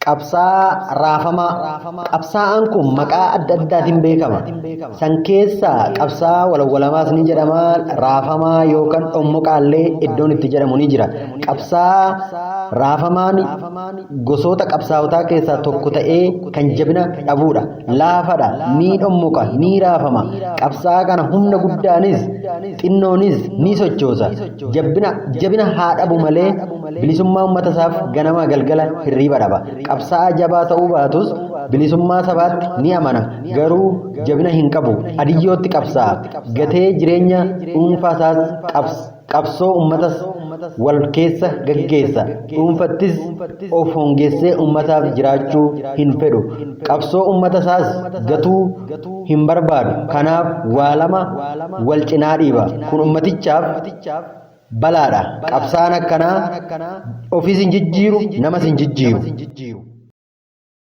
Qabsaa'aa raafamaa. Qabsaa'aan kun maqaa adda addaatiin beekama. San keessaa qabsaa'aa walawwalamaas ni jedhama, raafamaa yookaan dhommoqaallee iddoon itti jedhamu ni jira. Qabsaa'aa raafamaan gosoota qabsaa'otaa keessaa tokko ta'ee kan jabina dhabuudha. Laafadha, ni dhommoqa, ni raafama. Qabsaa'aa kana humna guddaanis xinnoonis ni sochoosa. Jabina haa dhabu malee bilisummaa uummata isaaf ganama galgala hirriiba dhaba. Qabsaa'aa jabaa ta'uu baatus bilisummaa sabaatti ni amana. Garuu jabina hin qabu. Adiyyootti qabsaa'a. Gatee jireenya dhuunfaa isaas qabsoo uummatas wal keessa gaggeessa. Dhuunfattis of hongeessee uummataaf jiraachuu hin fedhu. Qabsoo uummata isaas gatuu hin barbaadu. Kanaaf waa lama wal cinaa dhiiba. Kun uummatichaaf balaadha. Qabsaa'aan akkanaa ofiis hin jijjiiru, namas hin jijjiiru.